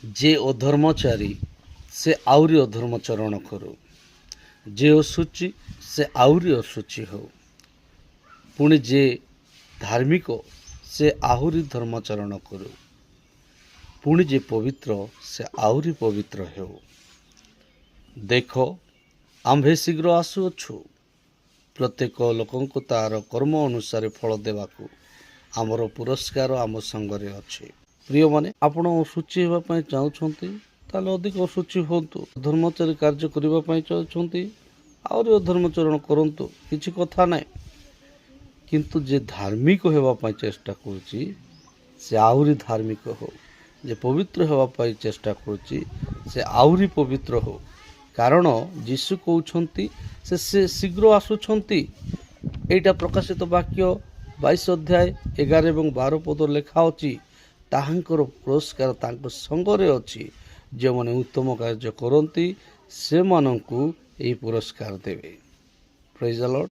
ଯେ ଅଧର୍ମଚାରୀ, ସେ ଆହୁରି ଅଧର୍ମାଚରଣ କରୁ। ଯେ ଅଶୁଚି, ସେ ଆହୁରି ଅଶୁଚି ହେଉ। ପୁଣି ଯେ ଧାର୍ମିକ, ସେ ଆହୁରି ଧର୍ମାଚରଣ କରୁ। ପୁଣି ଯେ ପବିତ୍ର, ସେ ଆହୁରି ପବିତ୍ର ହେଉ। ଦେଖ, ଆମ୍ଭେ ଶୀଘ୍ର ଆସୁଅଛୁ। ପ୍ରତ୍ୟେକ ଲୋକଙ୍କୁ ତାର କର୍ମ ଅନୁସାରେ ଫଳ ଦେବାକୁ ଆମର ପୁରସ୍କାର ଆମ ସଙ୍ଗରେ ଅଛି। ପ୍ରିୟମାନେ, ଆପଣ ଅଶୁଚି ହେବା ପାଇଁ ଚାହୁଁଛନ୍ତି, ତାହେଲେ ଅଧିକ ଅଶୁଚି ହୁଅନ୍ତୁ। ଅଧର୍ମଚାରୀ କାର୍ଯ୍ୟ କରିବା ପାଇଁ ଚାହୁଁଛନ୍ତି, ଆହୁରି ଅଧର୍ମାଚରଣ କରନ୍ତୁ, କିଛି କଥା ନାହିଁ। କିନ୍ତୁ ଯେ ଧାର୍ମିକ ହେବା ପାଇଁ ଚେଷ୍ଟା କରୁଛି, ସେ ଆହୁରି ଧାର୍ମିକ ହଉ। ଯେ ପବିତ୍ର ହେବା ପାଇଁ ଚେଷ୍ଟା କରୁଛି, ସେ ଆହୁରି ପବିତ୍ର ହଉ। କାରଣ ଯୀଶୁ କହୁଛନ୍ତି, ସେ ଶୀଘ୍ର ଆସୁଛନ୍ତି। ଏଇଟା ପ୍ରକାଶିତ ବାକ୍ୟ 22 ଅଧ୍ୟାୟ 11 ଏବଂ 12 ପଦ ଲେଖା ଅଛି। ତାହାଙ୍କର ପୁରସ୍କାର ତାଙ୍କ ସଙ୍ଗରେ ଅଛି। ଯେଉଁମାନେ ଉତ୍ତମ କାର୍ଯ୍ୟ କରନ୍ତି, ସେମାନଙ୍କୁ ଏହି ପୁରସ୍କାର ଦେବେ। Praise the Lord.